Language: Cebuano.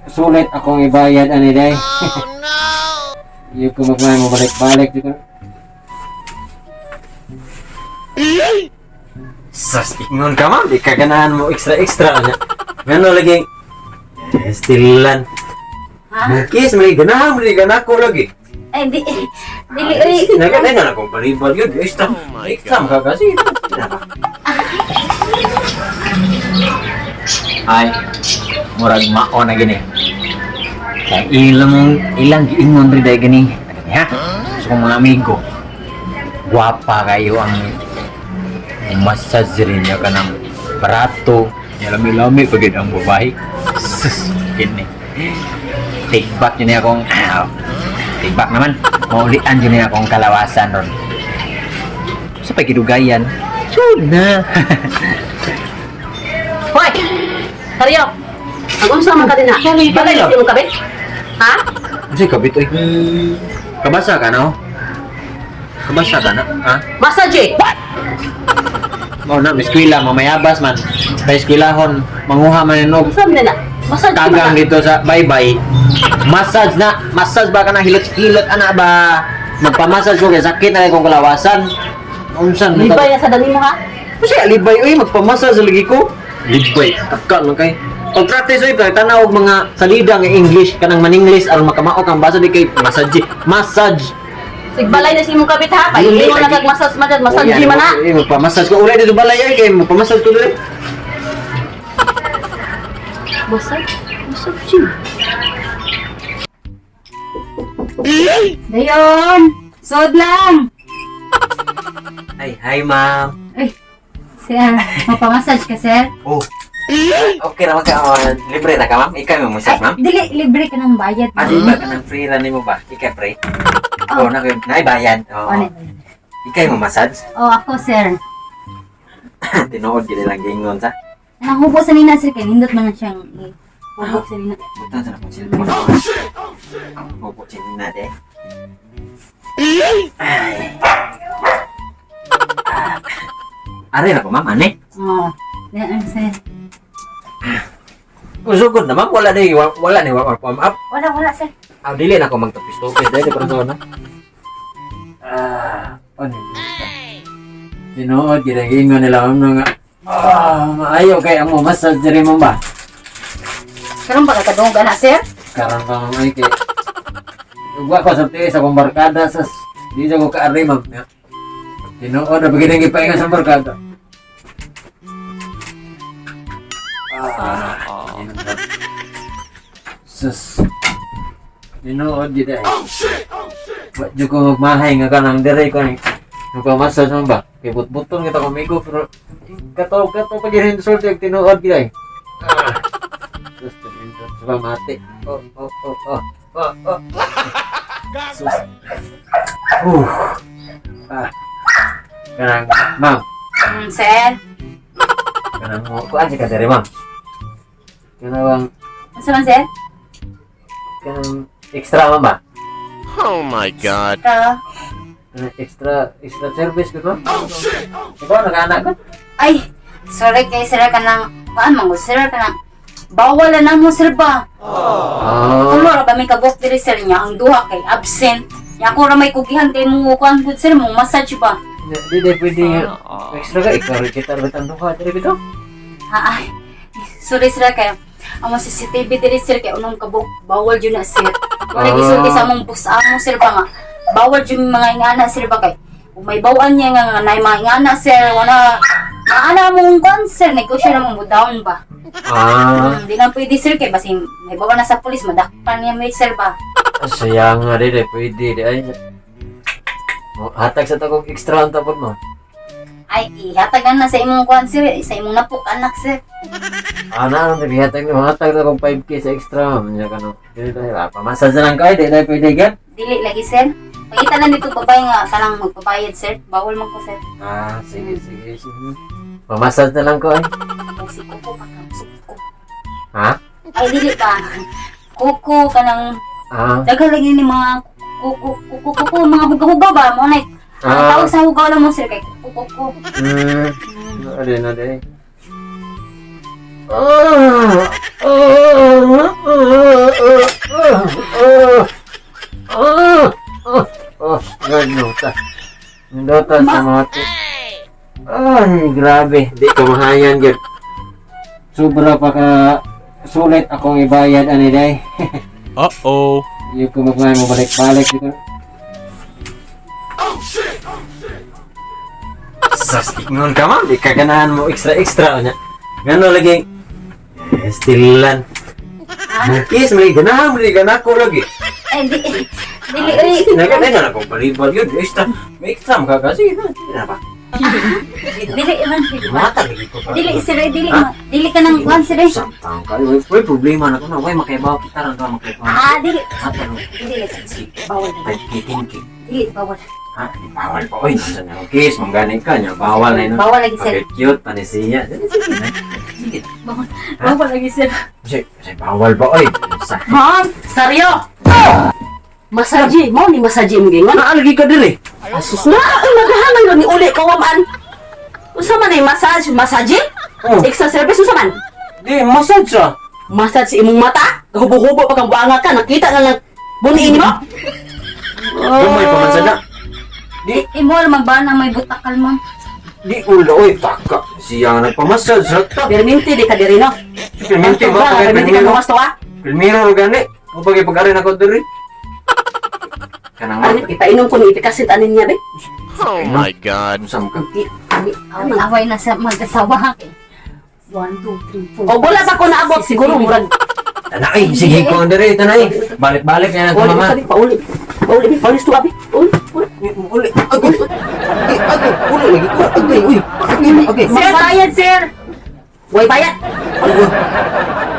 Sulit akong ibayad ani day. Oh no. Yung ko magmay mo balik-balik di ko. Sas, ingon ka, ma'am, di ka ganahan mo extra-extra na. Ngano lagi? Stilan. Ha? Mungkis, may ganahan mo, di ganako lagi. Ay, di, dili, oy. Sige, nagana na akong palibal yun. Extra, extra ka kasi. Ay, murag mao na gini. Kay ilang ilang giingon rin dahil gini. Gini ha? So kong mga amigo, guwapa kayo ang massage rin niya ka ng barato. Niya lami-lami pag ang babae. Sus, gini. Take back yun niya akong, take back naman. Maulian yun niya akong kalawasan ron. Sa pagkidugayan, yun na. Hoy! Karyo! Ang unsa man ka din na? Bagay lang. si imong kabit? Ha? Kasi kabit oy. Kabasa ka na oh. Kabasa ka na, ha? Massage eh. Mao na, eskwela, mamayabas man. Sa eskwelahon, manguha man og Unsa man na? Massage man tagang na. dito sa bye-bye. Massage na, massage ba ka na hilot-hilot ana ba? Magpamassage ko kay sakit na kay kong kalawasan. Unsan man Libay na sa dani mo ha? Kasi libay oy, magpamassage lagi ko. Libay, takka lang kay. Pag practice oy, pag tanaw og mga salida nga English kanang maninglish aron makamao kang basa di kay massage. Massage. Sigbalay na si imong kabit ha? Dili, Paili mo na lagi. kag massage massage massage Uy, man na. eh, magpamassage ko. Ulay dito balay ay kay magpamassage ko dili. Massage? Massage. Dayon! Sod lang! Ay, hi ma'am. Ay, sir, mapamassage ka, sir? Oh. Okay ra ka libre ra ka ma'am. Ikaw mo massage ma'am. Dili, libre ka ng bayad. Ah, di ba ka ng free ra nimo ba? Ikaw pre. Oh, na kay bayad. Oh, Oh. Ikaw mo massage. Oh, ako, sir. Tinuod gid lang giingon sa. Nahubo sa nina, sir, kay nindot man na siyang hubo sa nina. Butan sa akong cellphone. Opo, cellphone na de. Ay. Ah. Are ra ko ma'am, ane. Oh, yan, sir. Usugod na ma'am, wala ni wala ni warm up. Wala, wala, sir. Ah, dili na ako magtapis-tupis dahil parang sa na. Ah, ano tinuod, ginagingon nila ma'am nga. Ah, maayo kay ang massage diri mo ba? Karon ba ka na, sir? Karon pa ma'am ay kay. Ugwa ko sa tiis akong barkada sa di sa ko kaari ma'am. Ya. Tinuod na pagin ang gipaingan sa barkada. Ah, sus. Tinuod gid ay. Wa jud ko magmahay nga kanang dire ko ni. Nagpamassage man ba? Kay but-buton kita ko pero kato kato pag sulti og tinuod gid ay. Ah. Sus, tinuod sa mati. Oh, oh, oh, oh. Oh, oh. Sus. Ah. Kanang, ma'am. Sir. Kanang mo. Kuan si ka diri, ma'am. Kanang, Unsa man, sir? kanang extra ma'am ba? Oh my God. Ka. Kanang extra, extra service ko, ma'am. Oh, shit! Ikaw, nag-anak ko? Ay, sorry kay sir ka nang, kuan man gud, sir ka nang, bawal na namo, sir ba? Ah. Tulo ra ba may kabuk diri sir niya ang duha kay absent. Nya ako ra may kugihan kay mo kuan gud sir mo massage ba? Di, di, pwede nga. Extra ka, ikaw rin kita rin ang duha. Diri bitaw. Ha ay. Sorry sir kay ang mga CCTV diri sir kay unong kabuk bawal jud na sir. Wala gisulti sa among boss amo sir ba nga bawal jud mga ingana sir ba kay kung may bawaan niya nga nga nay mga ingana sir wala maana mong kuan sir negosyo na mong down ba. Ah. Di na pwede sir kay basin may bawaan na sa pulis madakpan niya may sir ba. Sayang nga di, di, pwede. Di, ay. Oh, hatag sa takong extra ang tapon mo. Ay ihatagan na sa imong kuan sir sa imong napok anak sir. Ah, na, ang hatag mo, hatag na kong 5K sa extra. Manya ka no. Dili tayo, ah, pamasad na lang kayo, di tayo pwede gan. Dili lagi sir. Pangita lang dito babae nga kanang magpabayad sir. Bawal man ko sir. Ah, sige, sige, sige. Pamasad na lang ko ay. Kung si Kuko pa kang suko. Ha? Ay dili pa. Kuko kanang Ah, daghan lagi ni mga kuko kuko kuko mga huga-huga ba mo na. Ang tawag sa hugaw lang mo sir kay kuko kuko. Ano na di. Ah, ah, ah, Nindota sa mga Ay, grabe. Di ka mahayan, gyud. Sobra pa ka sulit akong ibayad ani day. Uh-oh. Yung ko magmay mo balik-balik dito. Sas, ingon ka, ma'am. Di ka ganahan mo extra-extra. Nya. Ngano lagi? Eh, stilan. Mukis, may ganahan mo, di ganako lagi. Ay, di, dili, oy. Nagana na akong balibal yun. Extra, may extra mo ka kasi. Sige na ba? Dili man. Mata lagi ko pa. Dili sir, eh, dili ma. Dili ka nang kuan sir. Eh. Samtang kayo. Uy, problema na ko na. Uy, makaibaw kita rin ka, makaibaw. Ah, dili. Mata no. Dili. Bawal na. Pagkitingki. Dili, bawal. Ha? Di bawal pa. Uy, nasa na akong kiss. Mangganay ka niya. Bawal na yun. Bawal lagi sir. Okay, cute. Panisiya. Sige na. Sige. Bawal. Bawal lagi sir. Kasi, kasi bawal ba? Uy, sa... Ma'am, Saryo! Masaji, mo ni masaji imong gingon. Naalagi ka diri. Asus na, ay magahanay lang ni uli ka waman. Unsa man ay massage, masaji? Oh. Extra service unsa man? Di, massage ah. Massage sa imong mata, gahubo-hubo pa kang buanga ka, nakita na lang buniin mo. Gamay pa man sada. Di, imo man ba na may butakal ma'am? di ulo. Uy, taka. Siya nga nagpamassage. Sa Perminti di ka diri no. Perminti ba? Perminti ka gawas to ah. Pilmiro ro gani. O pag ipag-ari na ko diri. Kanang Ani ipainom ko ni ipikasit anin niya be. Oh my God. Unsa man ka? Di, ani, Away, away na sa mag-asawa. 1, 2, 3, 4. O wala ba ko naabot siguro murag Tanay, sige ko ang diri, tanay. Balik-balik na lang Uli, mama. uli, pauli. Pauli, pauli to abi. Uli, uli. Uli, agay. Agay, agay, uli lagi ko. Agay, uy. Agay, agay. Sir, bayad, sir. Way bayad. Agay.